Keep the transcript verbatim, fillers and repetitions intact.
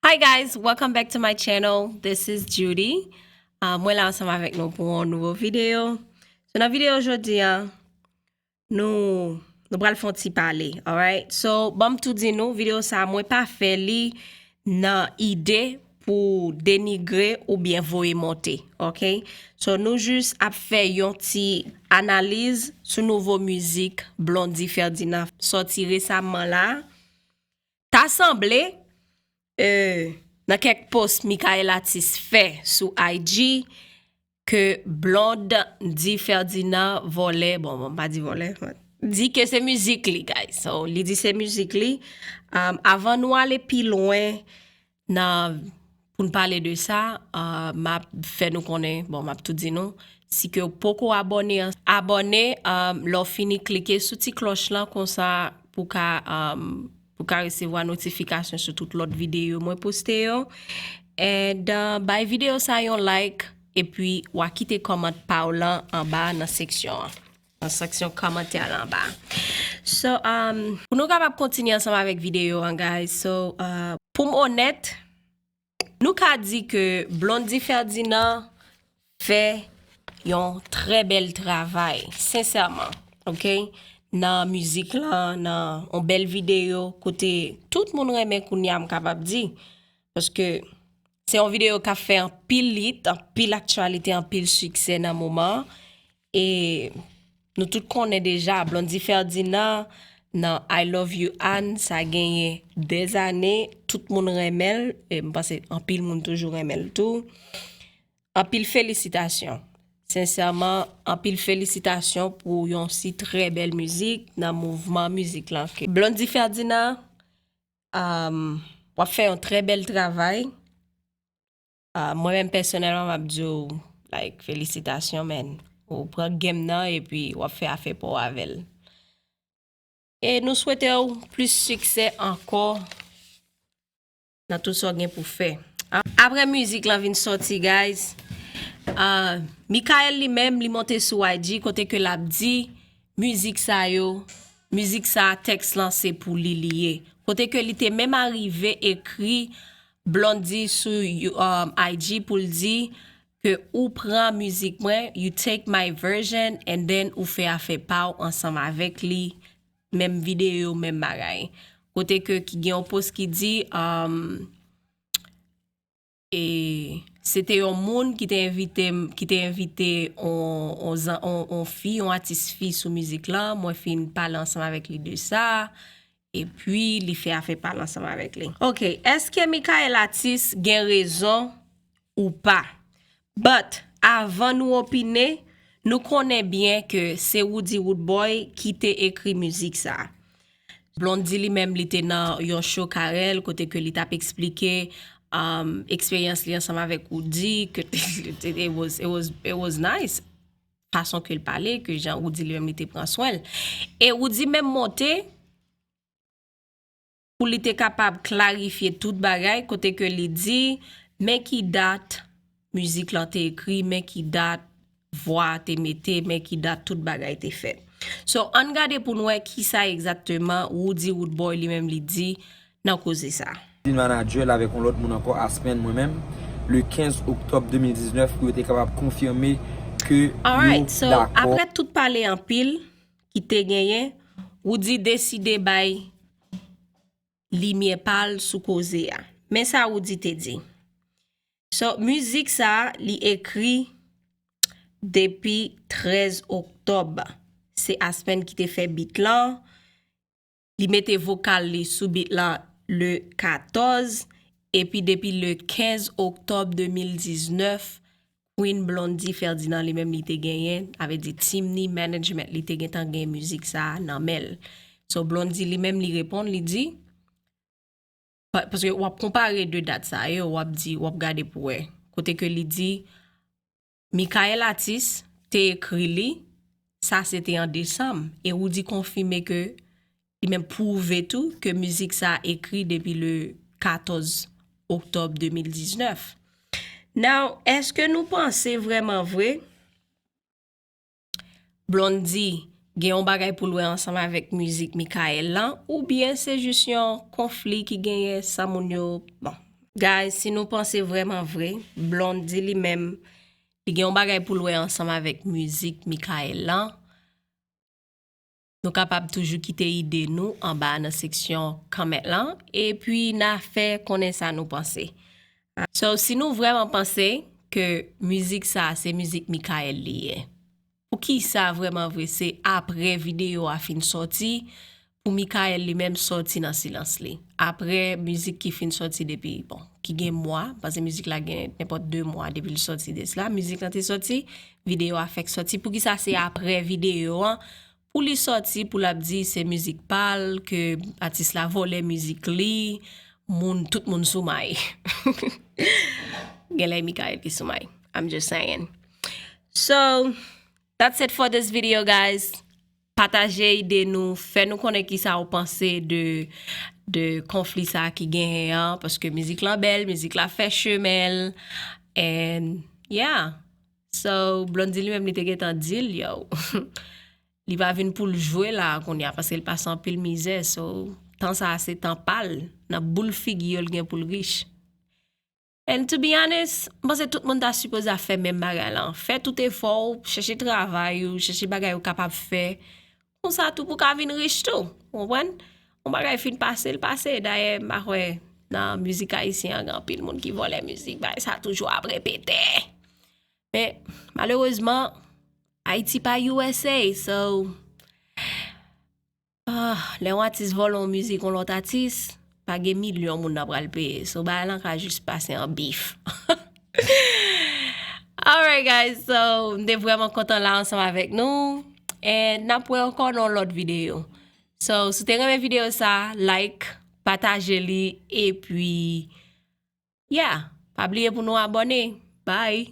Hi guys, welcome back to my channel. This is Judy. Uh, mwen la ansanm avèk nou pou yon nouvo videyo. So nan videyo jodi a, nou nou pral fè yon ti pale, alright? So, ban m tou di nou, videyo sa a, mwen pa fè li nan ide pou denigre oubyen voye monte, ok? So, nou jis ap fè yon ti analiz sou nouvo mizik Blondy Ferdinand sòti resaman la. Ta sanble, euh, nan kèk post Michael Atis fè sou I G, ke Blondy Ferdinand vòlè, bon, bon, m pa di vòlè, di ke se mizik li, guys. So, li di se mizik li. Um, avan nou ale pi lwen nan, pou n pale de sa, uh, m ap fè nou konnen, bon, m ap tou di nou, si ke w poko abòne, abòne, um, lè w fini klike sou ti klòch lan, konsa pou ka, um, pou ka resevwa notifikasyon sou tout lòt videyo mwen poste yo. And, uh, bay videyo sa yon like, epi w a kite kòmant pa w lan anba nan seksyon an. Nan seksyon kòmantè lan anba. So, um, pou nou kapab kontinye ansanm avèk videyo an, guys. So, uh, pou m onèt, nou ka di ke Blondy Ferdinand fè yon trè bèl travay, sensèman, ok? Nan mizik lan, nan yon bèl videyo, kote tout moun renmen kounye a, m kapab di. Paske se yon videyo k ap fè anpil lit, anpil aktyalite, anpil siksè nan moman an. E nou tout konnen deja, Blondy Ferdinand nan I Love You Ann, sa genyen dèzane, tout moun renmen l, e m panse anpil moun toujou renmen l tou. Anpil felisitasyon. Sensèman, anpil felisitasyon pou yon si trè bèl mizik nan mouvman mizik lan ke Blondy Ferdinand, um, w ap fè yon trè bèl travay. Uh, mwen menm pèsonèlman, m ap di w, like, felisitasyon, man. Ou pran game nan epi w ap fè afè pa w avè l. E nou swete w plis siksè ankò nan tout sa w gen pou fè. A-, apre mizik lan vin sòti, guys, uh, Michael li menm, li monte sou I G kote ke l ap di mizik sa yo, mizik sa, tèks lan se pou li li ye. Kote ke li te menm arive ekri Blondy sou, um, I G pou l di ke ou pran mizik mwen, you take my version, and then ou fè afè pa w ansanm avèk li, menm videyo, menm bagay. Kote ke ki gen yon post ki di, um, e se te yon moun ki te envite m, ki te envite on, on zan-, on, on fi, on atis fi sou mizik lan. Mwen fin pale ansanm avèk li de sa. Epi, li fè afè pa l ansanm avèk li. Ok, èske Michael Atis gen rezon ou pa? But, avan nou opine, nou konnen byen ke se Roody Roodboy ki te ekri mizik sa. Blondy li menm, li te nan yon show Carel, kote ke li t ap eksplike, um, eksperyans li ansanm avèk Roody, ke it was, it was, it was nice. Fason ke l pale, ke jan Roody li menm li te pran swen l. E Roody menm monte, pou li te kapab klarifye tout bagay, kote ke li di, men ki dat mizik lan te ekri, men ki dat vwa a te mete, men ki dat tout bagay te fèt. So, ann gade pou n wè kisa egzakteman Roody Roodboy li menm li di nan koze sa. Vin manadjè l avèk yon lòt moun ankò, Aspen, mwen menm, le kenz oktòb de mil diznèf, pou yo te kapab konfime ke yo dakò. Alright, so, apre tout pale anpil ki te genyen, Roody deside bay limyè pa l sou koze a. Men sa Roody te di. So, mizik sa, li ekri depi trèz oktòb. Se Aspen ki te fè beat lan. Li mete vokal li sou beat lan le katòz. Epi depi le kenz oktòb de mil diznèf, Queen Blondy Ferdinand li menm li te genyen, avè di team ni, management li te gentan gen mizik sa nan men l. So Blondy li menm li reponn, li di, pa-, paske w ap konpare de dat sa yo, w ap di, w ap gade pou wè. Kote ke li di, Michael Atis te ekri li, sa se te an desanm, e Roody konfime ke li menm pwouve tou ke mizik sa ekri depi le katòz oktòb de mil diznèf. Now, èske nou panse vrèman vre Blondy gen yon bagay pou l wè ansanm avèk mizik Michael lan, oubyen se jis yon konfli ki genyen san moun yo, bon, Guys, si nou panse vrèman vre, Blondedy li menm, li gen yon bagay pou l wè ansanm avèk mizik Mickaël lan. Nou kapab toujou kite ide nou anba nan seksyon comment lan, epi n a fè konnen sa nou panse. So, si nou vrèman panse ke mizik sa se mizik Mickaël li ye, poukisa vrèman vre se apre videyo a fin sòti pou Mickaël li menm sòti nan silans li? Apre mizik ki fin sòti depi, bon, ki gen mwa, paske mizik la gen nenpòt de mwa depi l sòti de sla, mizik lan te sòti, videyo a fèk sòti, poukisa se apre videyo an pou li sòti, pou l ap di se mizik pa l, ke atis la vòlè mizik li, moun, tout moun sou may. Genlè Mickaël ki sou may. I'm just saying. So, that's it for this video, guys. Pataje ide nou, fè nou konnen kisa ou panse de, de konfli sa ki genyen an, paske mizik lan bèl, mizik la fè chemen l, and yeah. So, Blondedy li menm li te gentan di l, yo. Li pa vin pou l jwe la kounye a, paske l pase anpil mizè, so, tan sa a se tan pa l, nan boul figi yo l gen pou l rich. And to be honest, m panse tout moun ta sipoze ap fè menm bagay lan. Fè tout efò w, chèche travay ou, chèche bagay ou kapab fè. Konsa tou pou ka vin rich tou, ou konprann? Yon bagay fin pase, l pase. Dayè, m pa kwè nan mizik ayisyen an, gen anpil moun ki vòlè mizik, bagay sa toujou ap repete. Men, malerezman, Ayiti pa U S A, so, ah, lè yon atis vòlè yon mizik yon lòt atis, pa gen milyon moun nan pral peye. So, bagay lan ka jis pase an bif. Alright, guys, so, m te vrèman kontan la ansanm avèk nou. And n ap wè ankò nan yon lòt videyo. So, si w te renmen videyo sa, like, pataje li, epi, yeah, pa bliye pou nou abòne. Bye!